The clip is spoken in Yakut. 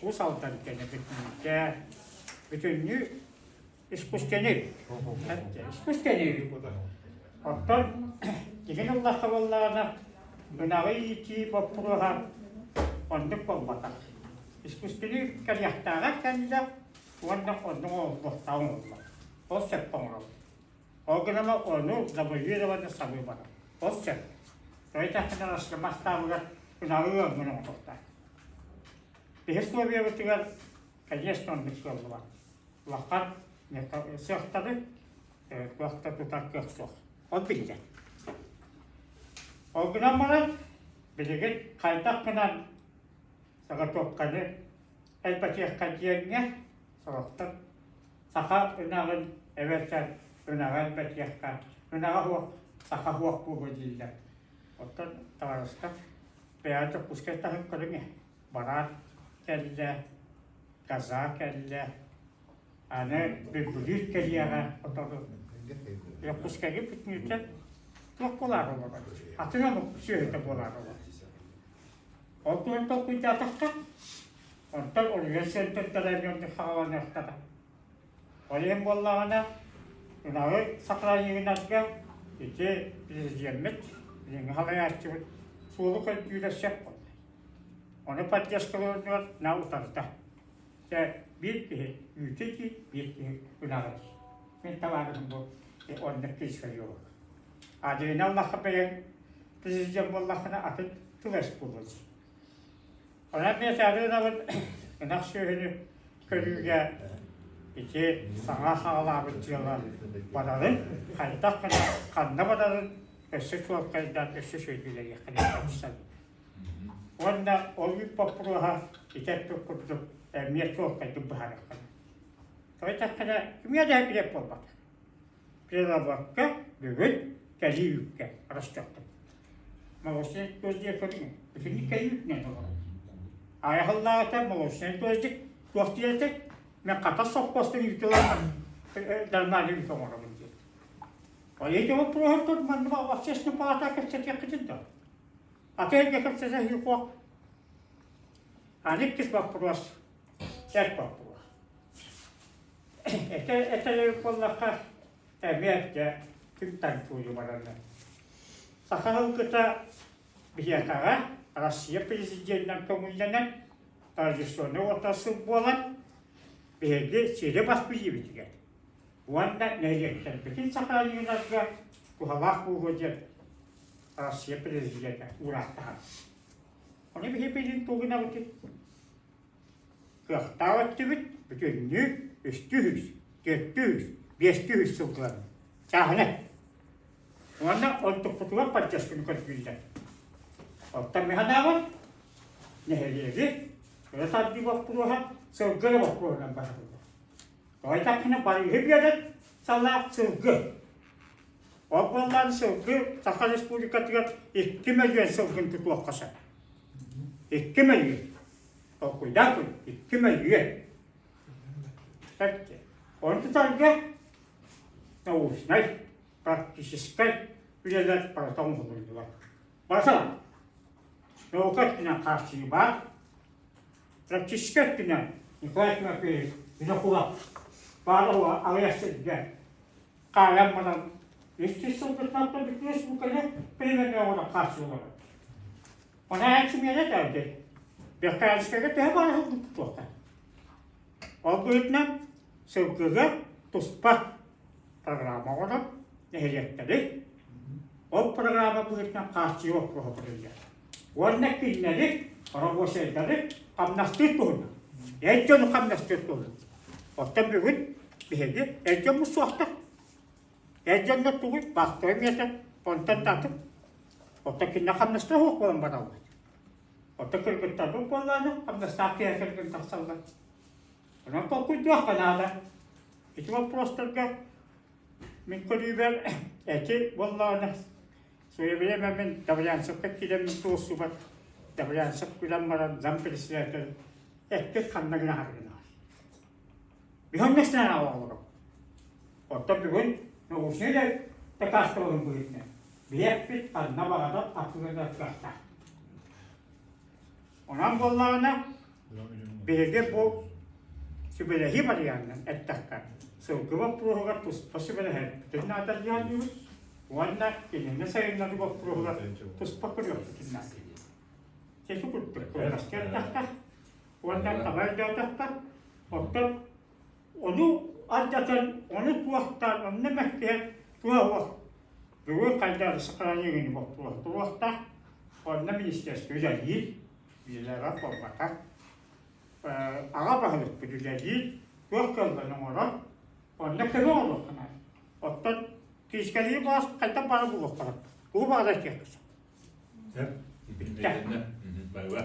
Уус Алдан кэнэ бүтүннүүтэ бүтүннүү искусственный искусственный Оттон дьиҥин ыллахха буоллаҕына ынаҕы иитии боппуруоһа оннук буолбатах. Искусственный кэлиэхтээҕэ кэллэ уонна оннук оҥоһуллуохтааҕа оҥоһуллар. Ол сөпкө оҥоробут. Ол гынан ону завуалированно сабыы барар. Ол сөп. Тоҕо этэххинэ мастаабыгар ынаҕы ыаммын оҥоһуохтаах. Биһи условиябытыгар, конечно, оннук кыаллыбат. Улахан сыахтары туох да тутар кыах суох. Ол биллэр. Ол гынан баран, билигин хайдах гынан заготовканы элбэтиэххэ диэҥҥэ сорохтор саха ынаҕын эбэтэр ынаҕы элбэтиэххэ, ынаҕа суох саха суох буолуо дииллэр. Оттон табаарыстар бэйэҕит Дьокуускай таһын көрүҥ ээ. Бараат кэллэ, коза кэллэ, аны Бүлгүлүүр кэлиэҕэ сотору. Дьокуускайга бүтүннүүтэ туох буолаары олорор? Атын омук сүөһүтэ буолаары олорор. Ол туһун толкуйдаатахха, онтон улуйан сыантырдара эмиэ оннук саҕаланыахтара. Ол иһин буоллаҕына, ынаҕы сохранениеларга ити президеммит, билиҥҥи салайааччыбыт суолу көрдүүрэ сөп буолла. Ону поддержкалыырыгар на утарда. Дьэ, биир киһи үүтү итии, биир киһи ынаҕы итии. Мин табаарыһым бу оннук киһи А дьиҥинэн ыллахха бэйэҥ президент буоллаххына атын тыл-өс буолуо дии. Онон миэхэ ынабын ынах сүөһүнү көрүүгэ ити саҥа саҕалаабыт дьыала барарын, хайдах гына ханна барарын өссө чуолкайдаан өссө сүөдүүлэриэххэ диэн Уонна ол үп боппуруоһа ити эппит курдук эмиэ чуолкайдык быһаарыахха. Тоҕо этэххинэ, кимиэхэ да билиэт буолбатах. Переработка бүгүн кэлии үүккэ растёттум. Молочный дождь көрүҥ, бүтүннүү кэлии үүтүнэн олорор. Айахыллаата молочный дождик туох диэтэ, мен хата соппостун үүтү ылан нормальный үүт оҥоробун диэт. Ол эти вопроһу манна общественный палата кэпсэтиэххитин да. Аты эргэ кэпсэтэ суох. Аны иккис вопрос, эт боппуруос. Этэ этэ буоллахха эмиэ дьэ ким туойу баранна. Саха сылгыта биһиэхэҕэ Россия президенинэн көҥүллэнэн традиционный отрасль буолан биһиги сири бас билиибитигэр уонна нэһилиэктэрбитин сахалыыларга туһалаах буолуо диэн Россия президенэ уураахтаһар. Ону биһи билин тугунабытый? Кыахтаах өттүбүт бүтүннүү үстүү үс, түөртүү үс, биэстүү үс сылгыланна. Чааһынай. Уонна онтукпутугар поддержканы көрдүүллэр. Оттон мин санаабар, нэһилиэги өрө тардыы боппуруоһа сылгы эрэ боппуруоһунан баһыллар. Тоҕо диэтэххинэ барыыһы биэрэр салаах сылгы. Ол буоллаҕына сылгы Саха Республикатыгар 2 мөлүйүөн сылгын тутуохха сөп. 2 мөлүйүөн. Толкуйдаан көр, 2 мөлүйүөн. Ону тутарга научнай, практическай үлэлэр барыта оҥоһуллулар. Барыта наука өттүнэн хааччыйыы баар, практическай өттүнэн Николай Тимофеевич Винокуров баар аҕыйах сиргэ хаайан баран үс сүүс сылгытынан бүтүнүс буканы примерно оҥорон хааччыллар. Онон симиэнэ этээбитэ. Бехтарскайга төһө баар сылгы Ол быһыытынан сылгыга туспа программа оҥорон нэһилиэктэри ол программа быһыытынан хааччыйыы боппуруоһа көрүллэр. Уонна кинилэри рабочайдары хамнастыыр туһунан, эр дьону хамнастыыр туһунан. Оттон бүгүн биһиги эр дьоммут суохтар. Эр дьоннор тугуй? Бастыҥ миэтэ, онтон да атын. Оттон кинилэр хамнастара суох буолан бараллар. Оттон кыргыттарбыт буоллаҕына, хамнастаах киһи кэргэн тахсаллар. Онон толкуйдуохха наада. Ити боппуруостарга мин көрүүбэр эти буоллаҕына Своевремя мин Добрянцевка киирэммин туолсубат Добрянцев күлэн баран зампредседатель эппит ханна гына гына. Биһоннесне оҕолорум. Оттон бүгүн научнай да дакаастабылын быһыытынан биһиэппит ханна баҕарар атыыланар кыахтаах. Онон буоллаҕына, Биһиги бу сүбэлэһии барыйаанынан эттэххэ, сылгы боппуруоһугар туспа сүбэлэһэрбитин наада диибит уонна кинини сайыннарыы боппуруоһугар туспа көрүөхпүтүн наада. Сити курдук кылгастык эттэххэ уонна таба өйдөөтөххө, оттон ону алдьатан, ону туохтаан, онно мэктиһэн туох уох бүгүн хайдах сохранение боппуруос туруохтаах, онно министерство үлэлиир, үлэлээх буолбатах. Аҕа баһылыкпыт үлэлиир, туох кыаллан оҥорор, онно көмө оҥоруохха наада. Оттон физикалыы баас хайдах баҕар булуохтара, тугу баҕарар этиэххэ сөп. Бүттэ. Барыба.